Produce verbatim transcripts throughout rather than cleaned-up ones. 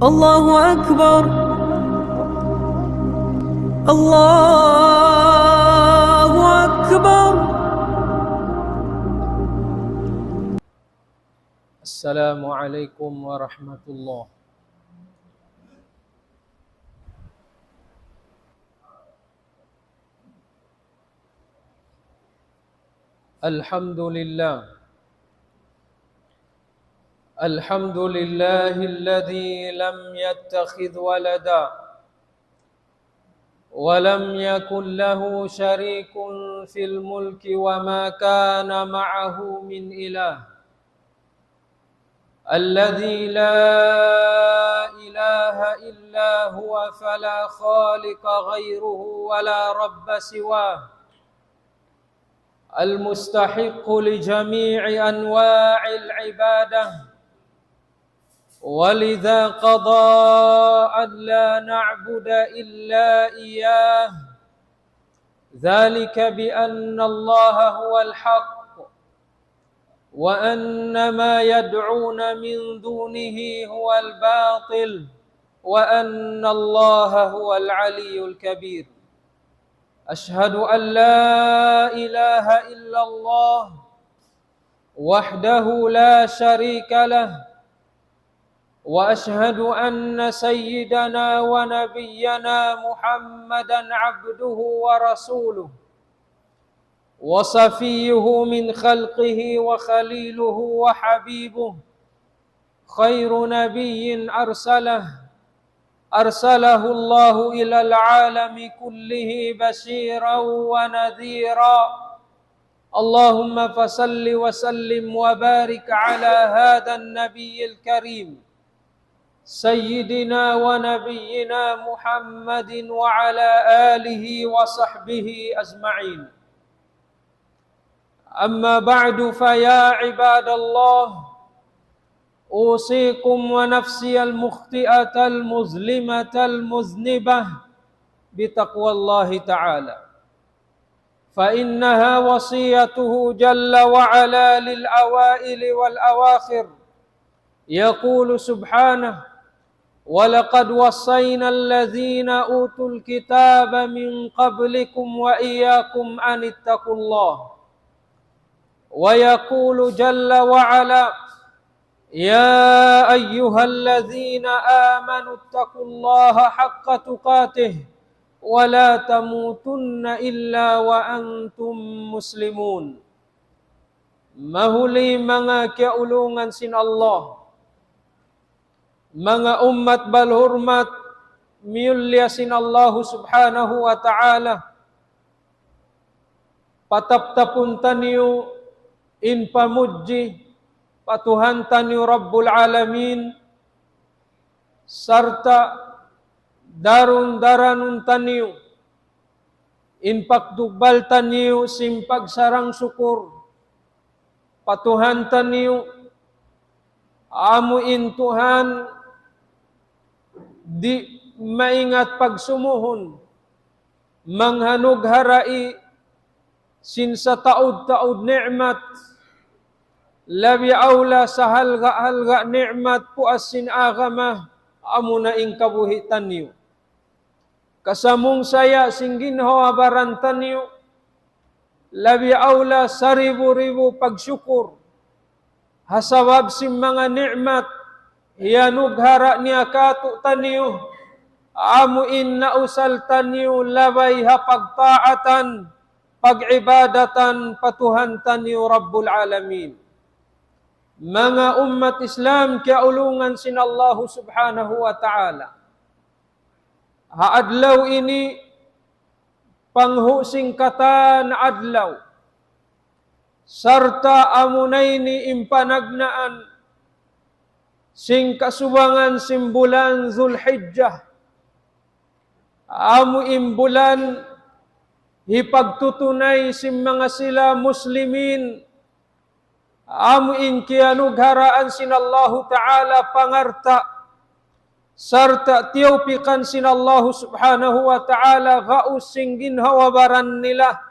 الله أكبر. الله أكبر. السلام عليكم ورحمة الله. الحمد لله. الحمد لله الذي لم يتخذ ولدا ولم يكن له شريك في الملك وما كان معه من إله الذي لا إله إلا هو فلا خالق غيره ولا رب سواه المستحق لجميع أنواع العبادة، ولذا قضى أن لا نعبد إلا إياه، ذلك بأن الله هو الحق وأن ما يدعون من دونه هو الباطل وأن الله هو العلي الكبير. أشهد أن لا إله إلا الله وحده لا شريك له، وأشهد أن سيدنا ونبينا محمدا عبده ورسوله، وصفيه من خلقه وخليله وحبيبه، خير نبي أرسله، أرسله الله إلى العالم كله بشيرا ونذيرا. اللهم فصل وسلم وبارك على هذا النبي الكريم، سيدنا ونبينا محمد وعلى آله وصحبه أجمعين. أما بعد، فيا عباد الله، أوصيكم ونفسي المخطئة المظلمة المذنبة بتقوى الله تعالى، فإنها وصيته جل وعلا للأوائل والأواخر. يقول سبحانه: ولقد وصينا الذين أوتوا الكتاب من قبلكم وإياكم أن اتقوا الله. ويقول جل وعلا: يا أيها الذين آمنوا اتقوا الله حق تقاته ولا تموتن إلا وأنتم مسلمون. Mahuli manga kiyaulungan sin Allah, manga ummat balhurmat, miyulliya sin Allahu Subhanahu wa Ta'ala, pataptapun taniyu in pamudji pa Tuhan taniyu Rabbul Alamin, sarta' darun-daranun taniyu in pagtugbal taniyu sin pagsarang-sukur pa Tuhan taniyu, amu in Tuhan di' maingat pagsumuhun, manghanugharai sin sataud-taud ni'mat, labi awla sahalga'-halga' ni'mat puas sin agama, amuna in kabuhi' taniyu. Kasamung saya sin ginhawa-baran taniyu, labi awla saribu-ribu pagsukur ha sabab sin manga ni'mat iyanughara' niya kātu'niyu, amu in nausal taniyu labay ha pagtaatan, pag-ibadatan pa Tuhan taniyu Rabbul Alamin. Manga ummat Islam kiyaulungan sin Allahu Subhanahu wa Ta'ala. Ha adlaw ini, panghu' sin katan adlaw, sarta' amuna ini in panagnaan sin kasubangan sin bulan Zulhijjah, amu in bulan hipagtutunay sin manga sila Muslimin, amu in kiyanugharaan sin Allahu Ta'ala pangalta', sarta' tiyawpikan sin Allahu Subhanahu wa Ta'ala gaus sin ginhawa-baran nila,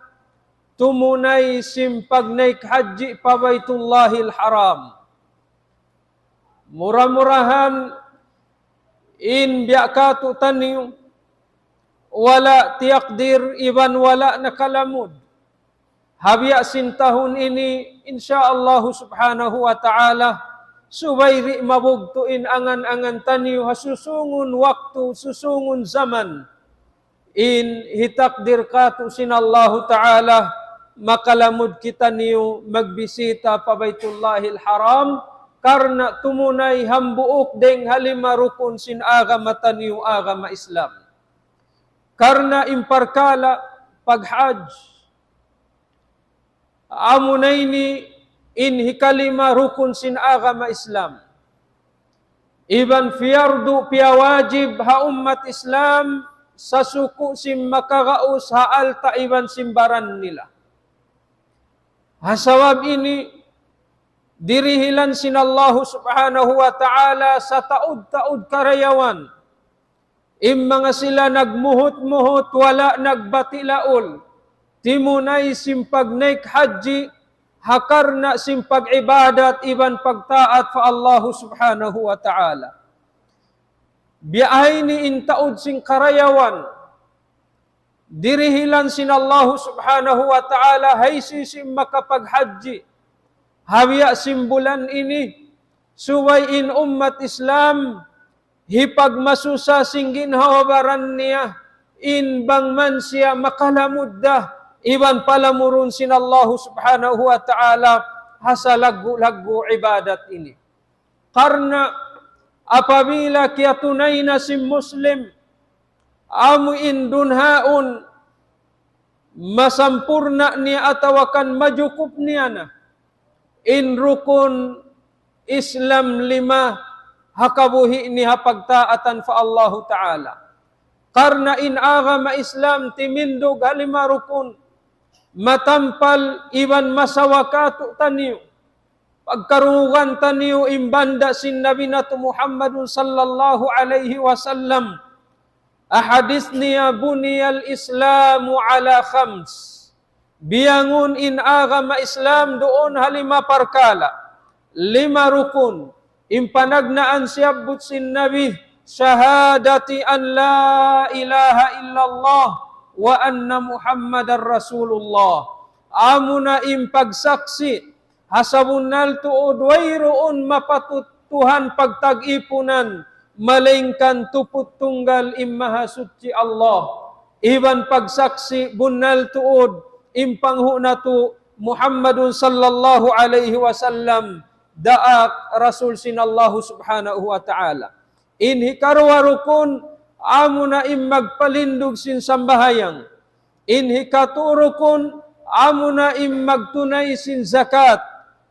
tumunay sin pagnaik hajji pa Baytullahil Haram. Mura-murahan, In biya' katu' taniyu, wala' tiyakdir iban wala' nakalamud. Ha biya' sin tahun ini, insya Allah subhanahu wa ta'ala, subay di' mabugtu' in angan-angan taniyu ha susungun waktu, susungun zaman. In hitakdir katu' sin Allahu ta'ala, makalamud kitaniyu magbisita pa Baytullahil Haram, karna' tumunay hambuuk dayng ha lima rukun sin agama taniyu, agama Islam. Karna' in parkala' paghajj, amuna ini in hikalima rukun sin agama Islam. Iban piyardu, piyawajib ha ummat Islam, sasuku' sin makagaus ha alta' iban sin baran nila. Ha sabab ini, dirihilan sin Allahu subhanahu wa ta'ala sataud-taud karayawan. In manga sila nagmuhut-muhut, wala' nagbati' laul, timunay sin pagnaik hajji, ha karna' sin pag-ibadat iban pagtaat pa Allahu subhanahu wa ta'ala. Biya' ha ini in taud sin karayawan, dirihilan sin Allahu subhanahu wa ta'ala, hisiyu-siyu in makapaghajji ha biya' sin bulan ini, subay in ummat Islam, hipagmasusa sin ginhawa-baran niya, in bang man siya makalamud da, iban palamurun sin Allahu subhanahu wa ta'ala, ha salaggu'-laggu' ibadat ini. Karna' apabila kiyatunay na sin Muslim, amu in dunhaun masampurna' niya atawa kan majukup niya na in rukun Islam lima ha kabuhi' niya ha pagtaatan pa Allahu ta'ala. Karna' in agama Islam timindug ha lima rukun, matampal iban masawa katu' taniyu. Pagkarungugan taniyu in banda' sin Nabi natu' Muhammadun sallallahu alayhi wasallam. Ha hadith niya, بني الإسلام على خمس. Biyangun in agama Islam duun ha lima parkala', lima rukun. In panagnaan siyabbut sin Nabi, شهادة أن لا إله إلا الله وأن محمدا رسول الله. Amuna in pagsaksi' ha sabunnal tuud wayruun mapatut Tuhan pagtag-ipunan, malaingkan tuput tunggal in Mahasuchi Allah. Iban pagsaksi' bunnal tuud in panghu' natu' Muhammadun sallallahu alayhi wasallam, daak Rasul sin Allahu subhanahu wa ta'ala. In hikaruwa rukun, amuna in magpalindug sin sambahayang. In hikatu rukun, amuna in magtunay sin zakat.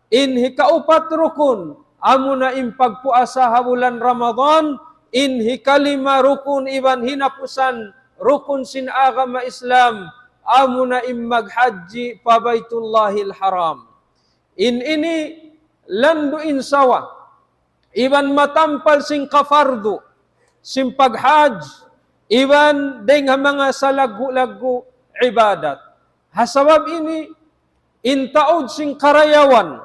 In hikaupat rukun, amuna in pagpuasa ha bulan Ramadan. In hikalima rukun iban hinapusan rukun sin agama Islam, amuna in maghajji pa Baytullahil Haram. In ini landu' in sawa, iban matampal sin kafardu, sin paghajj, iban dayng ha manga salaggu'-laggu' ibadat. Ha sabab ini, in taud sin karayawan,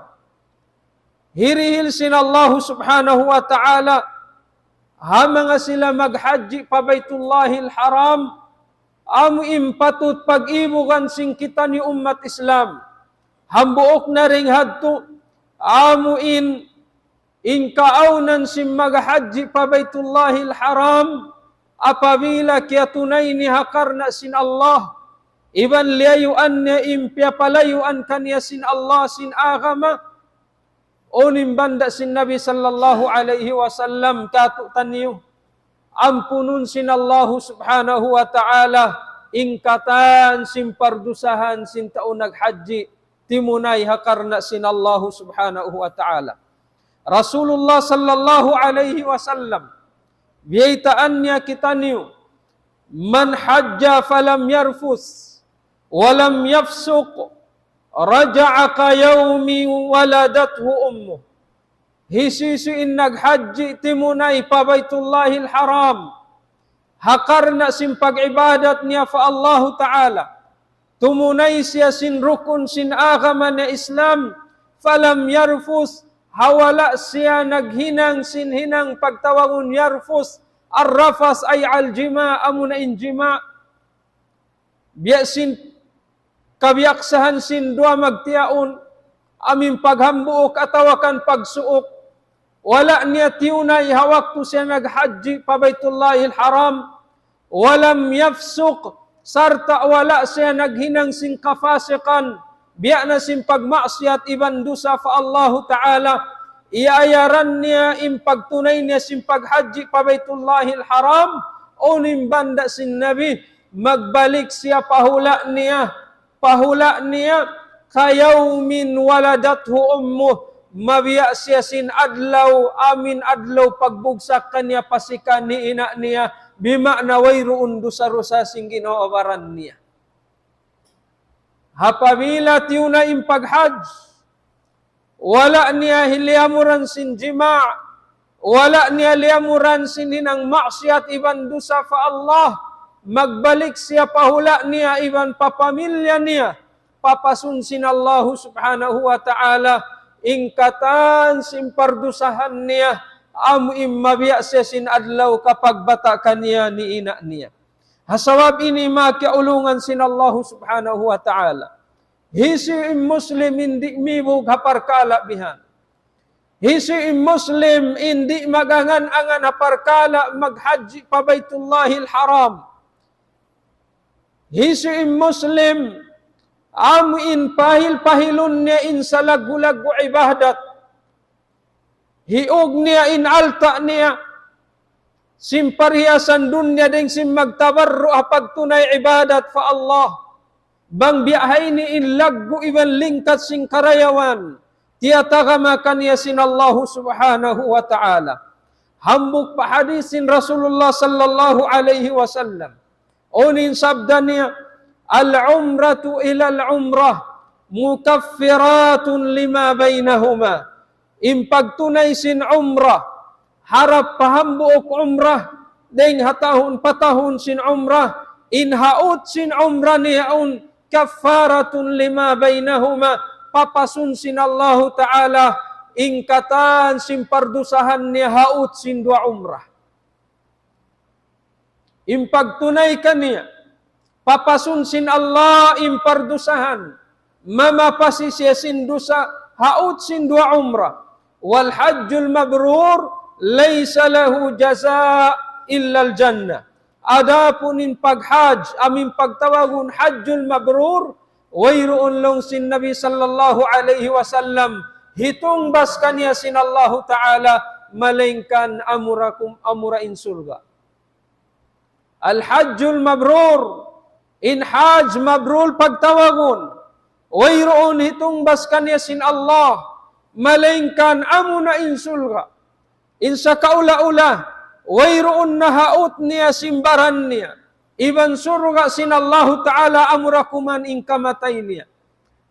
hirihil sin Allahu subhanahu wa ta'ala, ha manga sila maghajji pa Baytullahil Haram, amu in patut pag-ibugan sin kitaniyu ummat Islam. Hambuuk na dayng hadtu, amu in, in kaawnan sin maghajji pa Baytullahil Haram, apabila kiyatunay niya ha karna' sin Allah, iban liyayuan niya in piyapalayuan kaniya sin Allah sin agama, unu in banda' sin Nabi sallallahu alayhi wasallam katu' taniyu, ampunun sin Allahu subhanahu wa ta'ala in katan sin pardusahan sin tau naghajji, timunay ha karna' sin Allahu subhanahu wa ta'ala. Rasulullah sallallahu alayhi wasallam, biyaytaan niya kitaniyu, من حج فلم يرفث ولم يفسق رجع كيوم ولدته أمه. Hisiyu-siyu in naghajji timunay pa Baytullahil Haram, ha karna' sin pag-ibadat niya pa Allahu ta'ala, tumunay siya sin rukun sin agama niya Islam, فلم يرفث, ha wala' siya naghinang sin hinang pagtawagun yarfuth, Ar-rafas ay al-jima', amuna in jima'. Biya' sin kabiyaksahan sin duwa magtiyaun, amu in paghambuuk atawa kan pagsuuk. Wala' niya tiyunay ha waktu siya naghajji pa Baytullahil Haram. Walam yafsuq, sarta' wala' siya naghinang sin kafasikan, biya' na sin pagmaksiyat iban dusa pa Allahu Ta'ala, iyaayaran niya in pagtunay niya sin paghajji pa Baytullahil Haram, unu in banda' sin Nabi, magbalik siya pa hula' niya, pa hula' niya, كيوم ولدته أمه, mabiya' siya sin adlaw, amu in adlaw pagbugsak kaniya pa sika ni ina' niya, bima'na wayruun dusa-dusa sin ginhawa-baran niya. Apabila tiyunay in paghajj, wala' niya liyamuran sin jima', wala' niya liyamuran sin hinang maksiyat iban dusa pa Allah, magbalik siya pa hula' niya iban pa pamilya niya, papasun sin Allahu Subhanahu wa Ta'ala in katan sin pardusahan niya, amu in mabiya' siya sin adlaw kapagbata' kaniya ni ina' niya. Ha sabab ini manga kiyaulungan sin Allahu Subhanahu wa Ta'ala. Hisiyu in Muslim in di' mibug ha parkala' bihan? Hisiyu in Muslim in di' magangan-angan ha parkala' maghajji pa Baytullahil Haram? Hisiyu in Muslim amu in pahil-pahilun niya in salaggu'-laggu' ibadat? Hiug niya in alta' niya sin parhiyasan dunya dayng sin magtabarru' ha pagtunay ibadat pa Allah. Bang biya' ha ini in laggu' iban lingkat sin karayawan, tiyatagama kaniya sin Allahu Subhanahu wa Ta'ala. Hambuuk pa hadis sin Rasulullah sallallahu alayhi wasallam. Unu in sabda niya, العمرة إلى العمرة مكفرات لما بينهما. In pagtunay sin umrah, harap pa hambuuk umrah, dayng ha tahun pa tahun sin umrah, in haut sin umrah niya yaun, كفارة لما بينهما, papasun sin Allahu Ta'ala, in katan sin pardusahan niya haut sin duwa umrah. In pagtunay kaniya, papasun sin Allah in pardusahan, mamapasi siya sin dusa, haut sin duwa umrah. والحج المبرور ليس له جزاء إلا الجنة. Adapun in paghajj, amu in pagtawagun hajjul mabrur, wayruun laung sin Nabi sallallahu alayhi wasallam, hitungbas kaniya sin Allahu Ta'ala, malaingkan amura kum-, amura in surga'. Al-hajjul mabrur, in hajj mabrur pagtawagun, wayruun hitungbas kaniya sin Allah, malaingkan amuna in surga'. In sakaula-ula, wayruun nahaut niya sin baran niya. Iban surga' sin Allahu Ta'ala amura kuman in kamatay niya.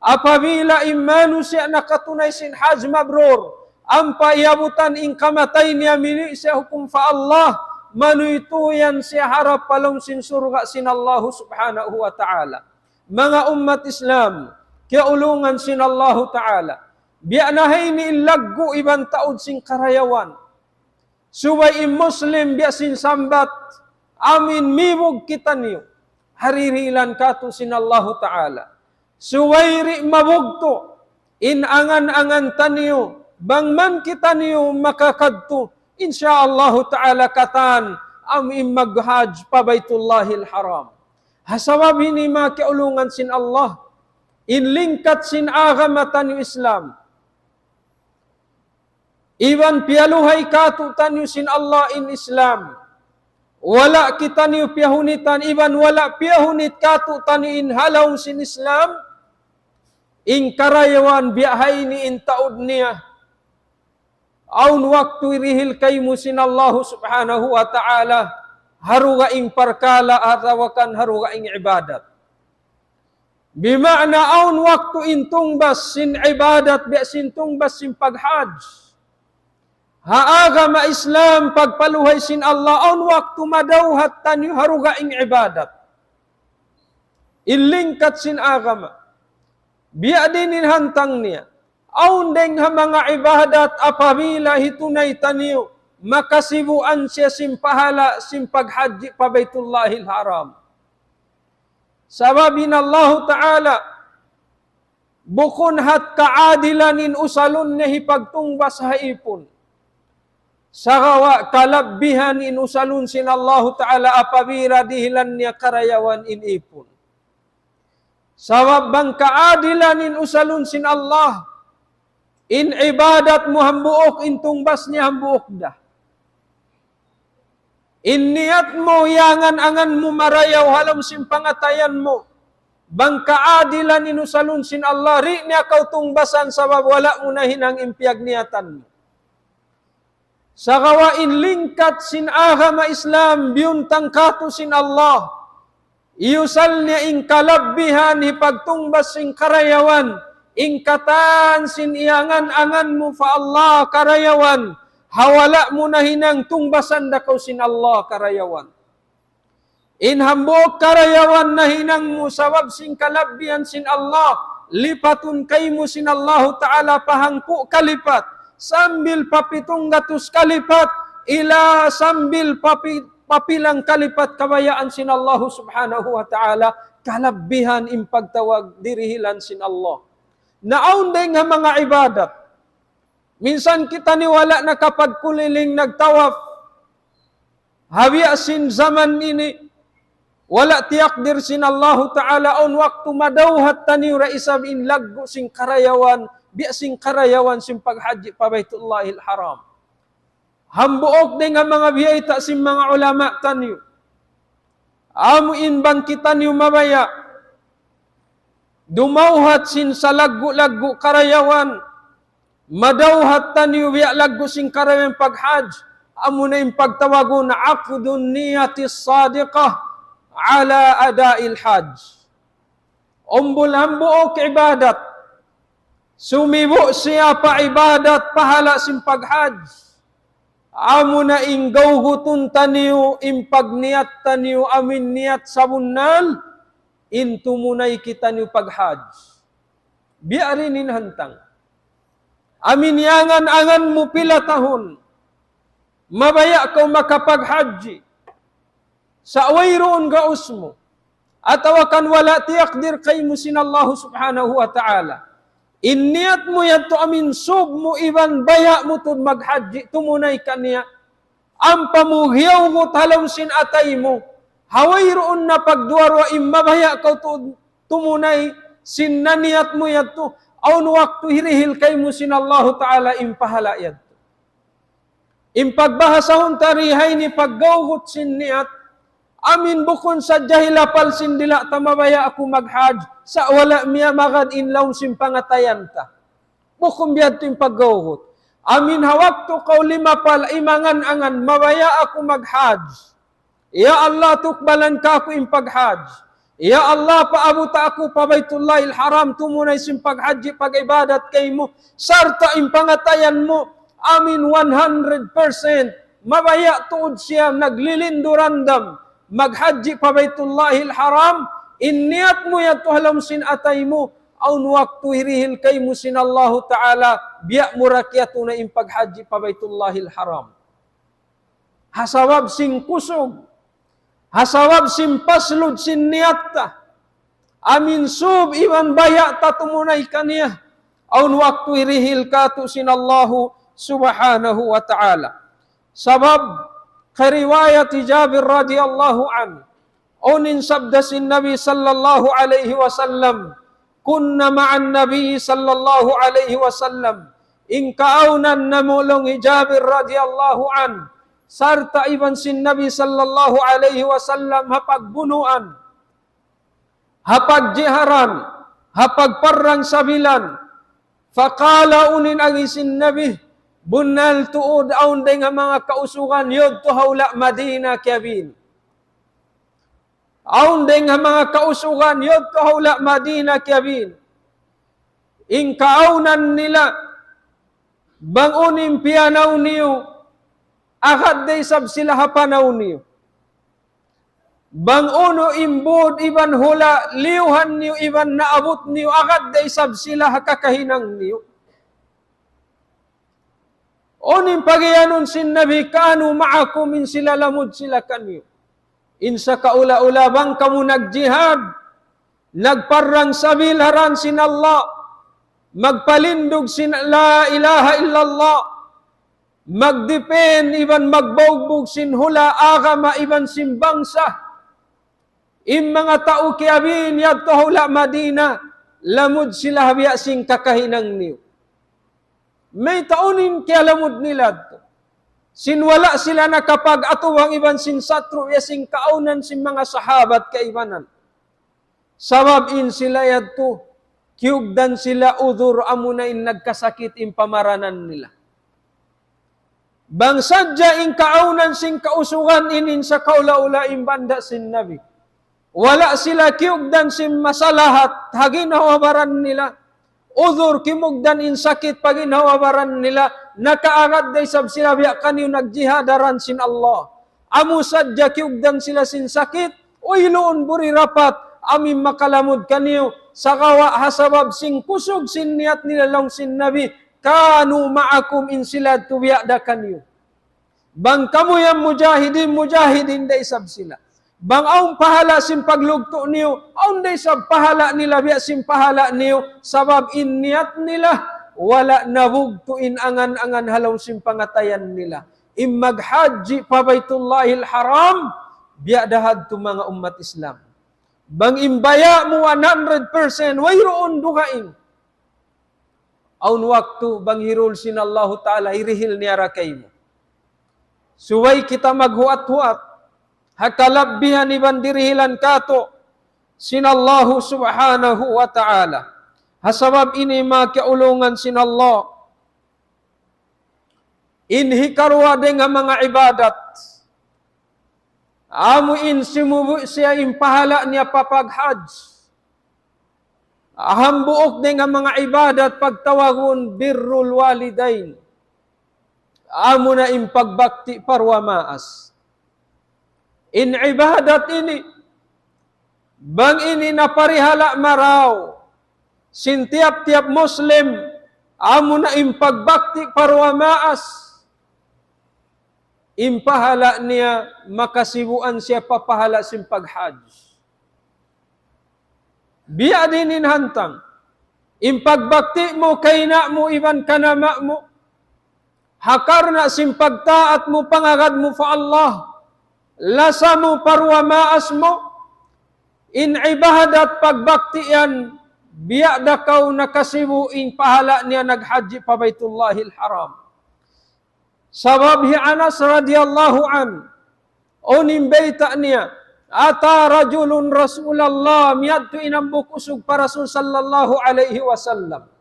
Apabila in manusiya' nakatunay sin hajj mabrur, ampa iyabutan in kamatay niya mini siya hukum pa Allah, manuytuyan siya harap pa lawm sin surga' sin Allahu Subhanahu wa Ta'ala. Manga ummat Islam, kiyaulungan sin Allahu Ta'ala. Biya' na ha ini in laggu' iban taud sin karayawan. Subay in Muslim biya' sin sambat, amu in mibug kitaniyu. Haririlan katu' sin Allahu Ta'ala. Subay di' mabugtu' in angan-angan taniyu, bang man kitaniyu makakadtu, insya Allahu Ta'ala katan amu in maghajj pa Baytullahil Haram. Ha sabab ini manga kiyaulungan sin Allah, in lingkat sin agama taniyu Islam. Iban piyaluhay katu' taniyu sin Allah in Islam. Wala' kitaniyu piyahunitan, iban wala' piyahunit katu' taniyu in ha lawm sin Islam. In karayawan biya' ha ini in taud niya. Awn waktu irihil kaymu sin Allahu Subhanahu wa Ta'ala, ha dugaing parkala' atawa kan ha dugaing ibadat. Bima'na awn waktu in tungbas sin ibadat, biya' sin tungbas sin paghajj. Ha agama Islam, pagpaluhay sin Allah, awn waktu madawhat taniyu ha dugaing ibadat. In lingkat sin agama. Biya' diin in hantang niya. Awn dayng ha manga ibadat apabila hitunay taniyu, makasibuan siya sin pahala sin paghajji pa Baytullahil Haram. Sabab in Allahu Ta'ala, bukun hat kaadilan in usalun niya hipagtungbas ha ipun. Sagawa' kalabbihan in usalun sin Allahu Ta'ala apabila dihilan niya karayawan in ipun. Sabab bang kaadilan in usalun sin Allah, in ibadat mu hambuuk, in tungbas niya hambuuk da. In niyat mu, iyangan-angan mu marayaw ha lawm sin pangatayan mu. Bang kaadilan in usalun sin Allah, di' niya kaw tungbasan sabab wala' mu nahinang in piyagniyatan mu. Sagawa' in lingkat sin agama Islam, biyuntang katu' sin Allah. Iyusal niya in kalabbihan hipagtungbas sin karayawan, in katan sin iyangan-angan mu pa Allah karayawan, ha wala' mu nahinang tungbasan da kaw sin Allah karayawan. In hambuuk karayawan nahinang mu sabab sin kalabbihan sin Allah, lipatun kaymu sin Allahu Ta'ala pa hangpu' kalipat, sambil pa pitung gatus kalipat, ila sambil pa pi-, pa pilang kalipat kabayaan sin Allahu Subhanahu wa Ta'ala, kalabbihan in pagtawag dirihilan sin Allah. Na awn dayng ha manga ibadat. Minsan kitaniyu wala' nakapagkuliling nagtawaf. Ha biya' sin jaman ini, wala' tiyakdir sin Allahu Ta'ala awn waktu madawhat taniyu da isab in laggu' sin karayawan, biya' sin karayawan sin paghajji pa Baytullahil Haram. Hambuuk dayng ha manga biyayta' sin manga ulama taniyu. Amu in bang kitaniyu mabaya', dumawhat sin salaggu'-laggu' karayawan, madawhat taniyu biya' laggu' sin karayawan paghajj, amuna in pagtawagun عقد النية الصادقة على أداء الحج. Umbul hambuuk ibadat, sumibu' siya pa ibadat pahala sin paghajj. Amuna in gawgutun taniyu, in pagniyat taniyu, amu in niyat sabunnal, in tumunay kitaniyu paghajj. Biya' diin in hantang. Amu in iyangan-angan mu pila tahun, mabaya' kaw makapaghajji. Sa' wayruun gaus mu. Atawa kan wala' tiyakdir kaymu sin Allahu Subhanahu wa Ta'ala. In niyat mu yadtu amu in sub mu iban baya' mu tuud maghajji tumunay kaniya. Ampa mu hiyawgut ha lawm sin atay mu. Ha wayruun na pagduwa-ruwa in mabaya' kaw tuud tumunay sin naniyat mu yadtu. Awn waktu hirihil kaymu sin Allahu Ta'ala in pahala yadtu. In pagbahasahun ta di ha ini paggawgut sin niyat, amu in bukun sadja hilapal sin dila' ta mabaya' aku maghajj, sa' wala' miyamagad in lawm sin pangatayan ta. Bukun biya' hādtu in paggawgut. Amu in ha waktu kaw limapal imangan-angan mabaya' aku maghajj. Ya Allah, tukbalan kāku' in paghajj. Ya Allah, paabuta aku pa Baytullahil Haram, tumunay sin paghajji, pag-ibadat kaymu, sarta' in pangatayan mu, amu in one hundred percent, mabaya' tuud siya naglilindu-randam, maghajji pa Baytullahil Haram, in niyat mu yadtu ha lawm sin atay mu, awn waktu hirihil kaymu sin Allahu Ta'ala, biya' mu da kiyatunay in paghajji pa Baytullahil Haram. Ha sabab sin kusug, ha sabab sin paslud sin niyat ta, amu in sub iban baya' ta tumunay kaniya, awn waktu hirihil kātu' sin Allahu Subhanahu wa Ta'ala. Sabab, ha riwayat Jabir radiyallahu anhu, unu in sabda sin Nabi sallallahu alayhi wasallam, كنا مع النبي صلى الله عليه وسلم. In kaawnan namu' laung hi Jabir radiyallahu anhu, sarta' iban sin Nabi sallallahu alayhi wasallam ha pagbunuan, ha pagjiharan, ha pagparrang sabilan. فقال, unu in agi sin Nabi, bunnal tuud awn dayng ha manga kausugan yadtu ha hula' Madina kiyabin. Awn dayng ha manga kausugan yadtu ha hula' Madina kiyabin. In kaawnan nila, bang unu in piyanaw niyu, agad da isab sila ha panaw niyu. Bang unu in būd iban hula' liyuhan niyu iban naabut niyu, agad da isab sila ha kakahinang niyu. Unu in pagiyanun sin Nabi, كانوا معكم, in sila lamud sila kaniyu. In sakaula-ula bang kamu nagjihad, nagparrang sabil ha dān sin Allah, magpalindug sin la ilaha illallah, magdipin iban magbugbug sin hula' agama iban sin bangsa. In manga tau kiyabiin yadtu ha hula' Madina, lamud sila ha biya' sin kakahinang niyu. Mayta' unu in kiyalamud nila yadtu? Sin wala' sila nakapag-atubang iban sin satru' ya sin kaawnan sin manga sahabat kaibanan. Sabab in sila yadtu, kiyugdan sila udhur amuna in nagkasakit in pamaranan nila. Bang sadja in kaawnan sin kausugan ini in sakaula-ula in banda' sin Nabi. Wala' sila kiyugdan sin masalahat ha ginhawa-baran nila. Udhur kimugdan in sakit pa ginhawa-baran nila. Nakaagad da isab sila biya' kaniyu nagjihad ha dān sin Allah. Amu sadja kiyugdan sila sin sakit, wayruun buri rapat, amu in makalamud kaniyu, sagawa' ha sabab sin kusug sin niyat nila laung sin Nabi, كانوا معكم, in sila yadtu biya' da kaniyu. Bang kamu yan mujahidin, mujahidin da isab sila. Bang awn pahala' sin paglugtu' niyu, awn da isab pahala' nila biya' sin pahala' niyu, sabab in niyat nila, wala' nabugtu' in angan-angan ha lawm sin pangatayan nila. In maghajji pa Baytullahil Haram, biya' da hadtu manga ummat Islam. Bang in baya' mu one hundred percent, wayruun dugaing. Awn waktu bang hirul sin Allahu Ta'ala, hirihil niya ra kaymu. Subay kita maghuwat-huwat ha kalabbihan iban dirihilan katu' sin Allahu Subhanahu wa Ta'ala. Ha sabab ini manga kiyaulungan sin Allah. In hikaruwa dayn ha manga ibadat. Amu in simubu' siya in pahala' niya pa paghajj. Hambuuk dayn ha manga ibadat pagtawagun birrul walidayn. Amuna in pagbakti pa duwa maas. In ibadat ini, bang ini naparihala' marayaw sin tiyap-tiyap Muslim, amuna in pagbakti pa duwa maas, in pahala' niya makasibuan siya pa pahala' sin paghajj. Biya' diin in hantang. In pagbakti mu, kaina' mu, iban kanama' mu. Ha karna' sin pagtaat mu, pangagad mu pa Allah. Lasa mu, pa duwa maas mu. In ibadat pagbakti yan, biya' da kaw nakasibu' in pahala' niya naghajji pa Baytullahil Haram. Sabab hi Anas radiyallahu anhu, unu in bayta' niya, أتى رجل رسول الله, miyadtu in hambuuk usug pa Rasul sallallahu alayhi wasallam.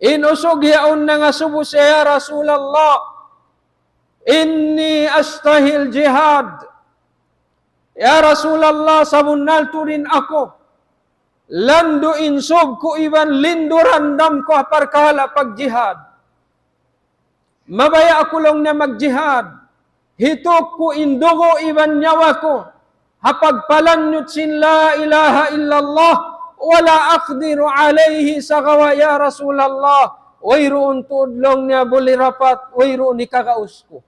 In usug yaun nangasubu siya, "Ya Rasulullah, إني أشتهي الجهاد." Ya Rasulullah, sabunnal tuud in aku, landu' in sūb ku iban lindu' damdam ku ha parkala' pagjihad. Mabaya' aku laung niya magjihad. Hituk ku in dugu' iban nyawa ku ha pagpalannyut sin la ilaha illallah, ولا أقدر عليه, sagawa' ya Rasulullah, wayruun tuud laung niya buli rapat, wayruun hikagaus ku.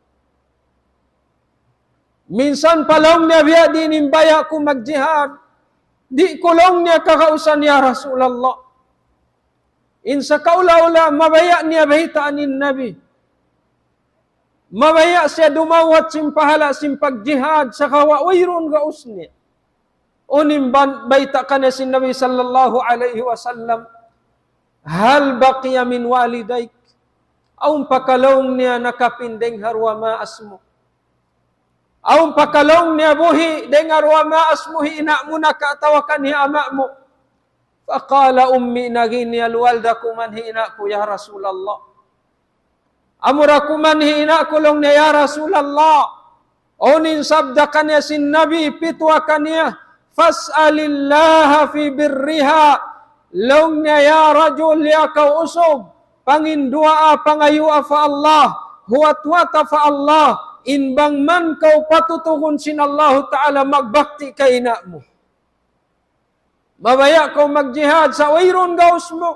Minsan pa laung niya biya' diin in baya' ku magjihad, di' ku laung niya kagausan ya Rasulullah. In sakaula-ula mabaya' niya baytaan in Nabi. Mabaya' siya dumawhat sin pahala' sin pagjihad, sagawa' wayruun gaus niya. Unu in ban-, bayta' kaniya sin Nabi sallallahu alayhi wasallam, هل بقي من والديك؟ Awn pa ka laung niya nakapin dayn ha duwa maas mu? Awn pa ka laung niya buhi' dayn ha duwa maas mu, hi ina' mu naka atawa kan hi ama' mu? فقال أمي, nagin niya luwal da kuman hi ina' ku, ya Rasulullah. Amura kuman hi ina' ku laung niya, ya Rasulullah. Unu in sabda kaniya sin Nabi, pitwa kaniya, فاسأل الله في برها. Laung niya, ya rajul, ya kaw usug, panginduwaa, pangayua pa Allah, huwat-huwata pa Allah, in bang man kaw patutugun sin Allahu Ta'ala magbakti ka ina' mu. Mabaya' kaw magjihad sa' wayruun gaus mu.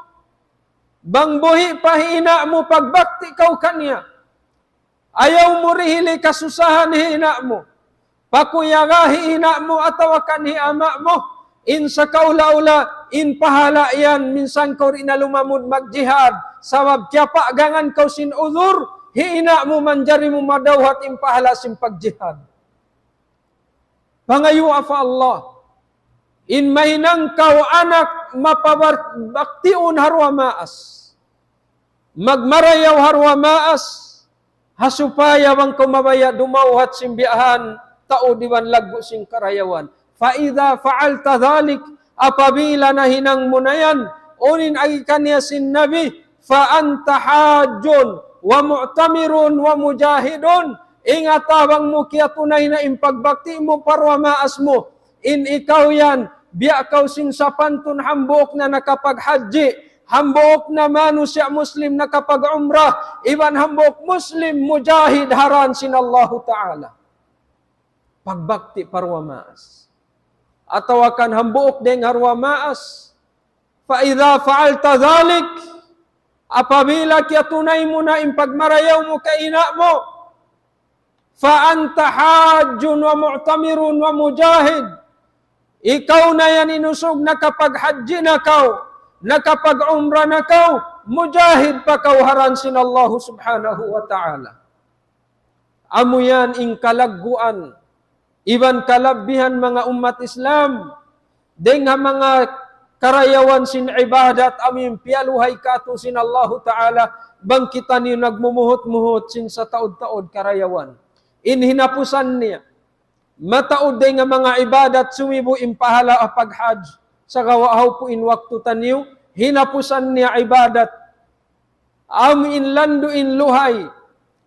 Bang buhi' pa hi ina' mu, pagbakti kaw kaniya. Ayaw mu dihili kasusahan hi ina' mu. Pakuyaga hi ina' mu atawa kan hi ama' mu. In sakaula-ula, in pahala' yan, minsan kaw di' na lumamud magjihad. Sabab kiyapaggangan kaw sin udhur, hi ina' mu manjari mu madawhat in pahala' sin pagjihad. Pangayuwa pa Allah. In mahinang kaw anak mapabaktiun ha duwa maas. Magmarayaw ha duwa maas. Ha supaya bang kaw mabaya' dumawhat sin biya' han tau di' ban laggu' sin karayawan. فإذا فعلت ذلك, apabila nahinang mu na yan, unu in agi kaniya sin Nabi, فأنت حاج ومعتمر ومجاهد. Ingata bang mu kiyatunay na in pagbakti mu pa duwa maas mu. In ikaw yan, biya' kaw sin sapantun hambuuk na nakapaghajji, hambuuk na manusiya' Muslim nakapag-umrah, iban hambuuk Muslim mujahid ha dān sin Allahu Ta'ala. Pagbakti pa duwa maas. Atawa kan hambuuk dayng ha duwa maas. فإذا فعلت ذلك, apabila kiyatunay mu na in pagmarayaw mu kay ina' mu, فأنت حاج ومعتمر ومجاهد. Ikaw na yan in usug nakapaghajji na kaw, nakapag-umrah na kaw, mujahid pa kaw ha dān sin Allahu Subhanahu wa Ta'ala. Amu yan in kalagguan iban kalabbihan manga ummat Islam, dayng ha manga karayawan sin ibadat amu in piyaluhay kātu' sin Allahu Ta'ala, bang kitaniyu nagmumuhut-muhut sin sataud-taud karayawan. In hinapusan niya, mataud dayng ha manga ibadat sumibu' in pahala' ha paghajj, sagawa' hawpu' in waktu taniyu, hinapusan niya ibadat. Amu in landu' in luhay,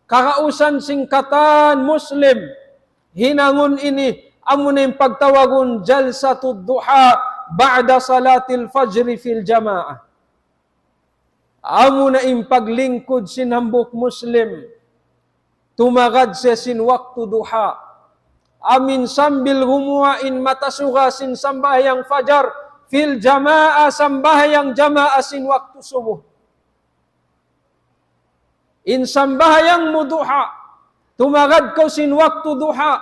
kagausan sin katan Muslim, hinangun ini, amu na in pagtawagun جلسة الضحى بعد صلاة الفجر في الجماعة. Amu na in paglingkud sin hambuuk Muslim, tumagad siya sin waktu duha. Amu in sambil gumuwa' in mata suga sin sambahayang fajar, في الجماعة, sambahayang jamaa sin waktu subuh. In sambahayang mu duha, tumagad kaw sin waktu duha,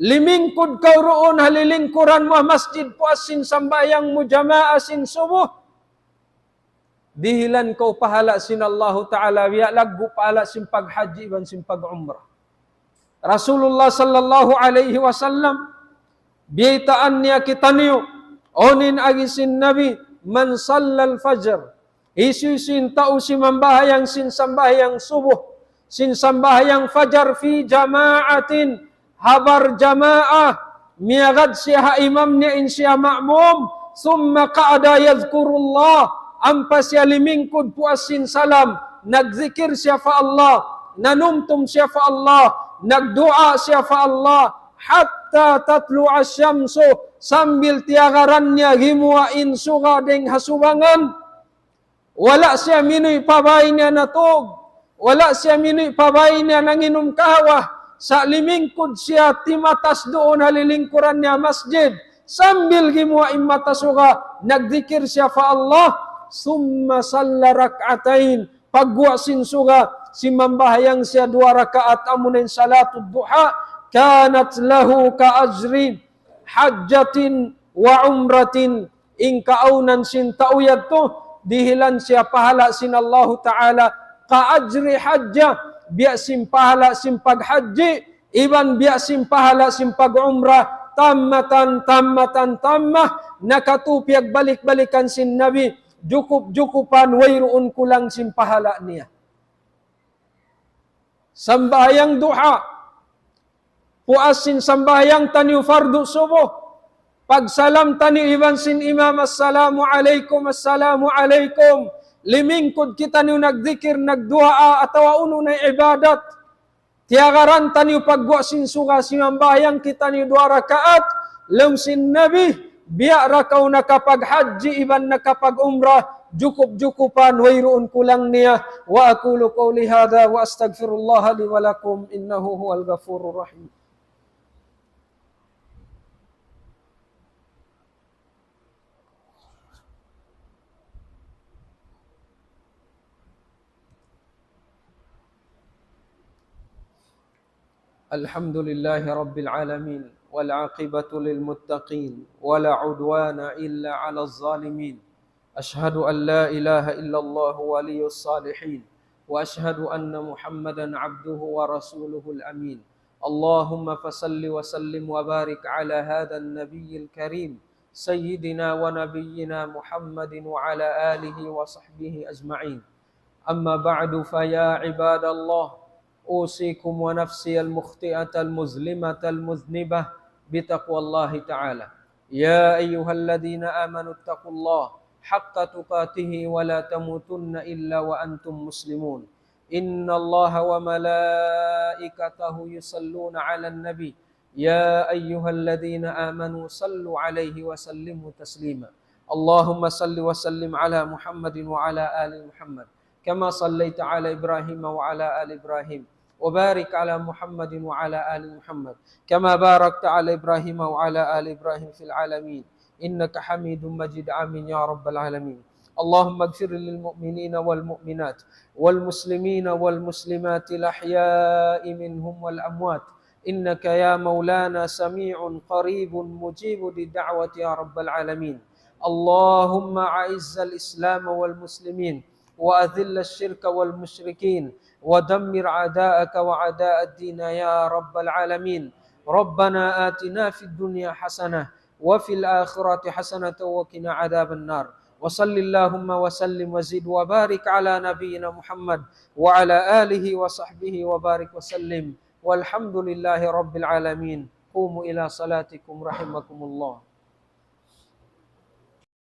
limingkud kaw duun ha lilingkuran mu ha masjid puas sin sambahayang mu jamaa sin subuh, dihilan kaw pahala' sin Allahu Ta'ala, biya' laggu' pahala' sin paghajji iban sin pag-umrah. Rasulullah sallallahu alayhi wasallam, biyaytaan niya kitaniyu, unu in agi sin Nabi, من صلى الفجر, hisiyu-siyu in tau simambahayang sin sambahayang subuh, sin sambahayang fajar في جماعة, ha barjamaah, miyagad siya ha imam niya in siya ma'mum, ثم قعد يذكر الله, ampa siya limingkud puas sin salam, nagzikir siya pa Allah, nanumtum siya pa Allah, nagduwaa siya pa Allah, حتى تطلع الشمس, sambil tiyagaran niya gimuwa' in suga dayng ha subangan. Wala' siya minuwi' pa bāy niya natug. Wala' siya minuwi' pa bāy niya nanginum kahawa. Sa' limingkud siya timatas duun ha lilingkuran niya masjid. Sambil gimuwa' in mata suga, nagdikir siya pa Allah. ثم صلى ركعتين. Pagguwa' sin suga, simambahayang siya duwa rakaat amuna in salatud duha. كانت له كأجر حجة وعمرة. In kaawnan sin tau yadtu, dihilan siya pahala' sin Allahu Ta'ala, كأجر حجة, biya' sin pahala' sin paghajji, iban biya' sin pahala' sin pag-umrah, تامة، تامة، تامة, nakatū piyagbalik-balikan sin Nabi, jukup-jukupan, wayruun kulang sin pahala' niya. Sambahayang duha. Puas sin sambahayang taniyu fardu subuh. Pagsalam taniyu iban sin imam, "Assalamu alaykum, assalamu alaykum." Limingkud kitaniyu nagdikir, nagduwaa, atawa unu na ibadat. Tiyagaran taniyu pagguwa' sin suga, simambahayang kitaniyu duwa rakaat. Laung sin Nabi, biya' da kaw nakapaghajji iban nakapag-umrah, jukup-jukupan, wayruun kulang niya. وأقول قولي هذا وأستغفر الله لي ولكم إنه هو الغفور الرحيم. الحمد لله رب العالمين، والعاقبة للمتقين، ولا عدوان إلا على الظالمين. أشهد أن لا إله إلا الله ولي الصالحين، وأشهد أن محمدا عبده ورسوله الأمين. اللهم فصل وسلم وبارك على هذا النبي الكريم، سيدنا ونبينا محمد وعلى آله وصحبه أجمعين. أما بعد، فيا عباد الله، أوصيكم ونفسي المخطئة المظلمة المذنبة بتقوى الله تعالى. يا أيها الذين آمنوا اتقوا الله حق تقاته ولا تموتن إلا وأنتم مسلمون. إن الله وملائكته يصلون على النبي، يا أيها الذين آمنوا صلوا عليه وسلموا تسليما. اللهم صل وسلم على محمد وعلى آل محمد، كما صليت على إبراهيم وعلى آل إبراهيم، وبارك على محمد وعلى آل محمد، كما باركت على إبراهيم وعلى آل إبراهيم في العالمين إنك حميد مجيد. آمين يا رب العالمين. اللهم اغفر للمؤمنين والمؤمنات والمسلمين والمسلمات الأحياء منهم والأموات، إنك يا مولانا سميع قريب مجيب الدعوة يا رب العالمين. اللهم أعز الإسلام والمسلمين، وأذل الشرك والمشركين، ودمر أعداءك وأعداء الدين يا رب العالمين. ربنا آتنا في الدنيا حسنة وفي الآخرة حسنة وقنا عذاب النار. وصل اللهم وسلم وزد وبارك على نبينا محمد وعلى آله وصحبه وبارك وسلم. والحمد لله رب العالمين. قوموا إلى صلاتكم رحمكم الله.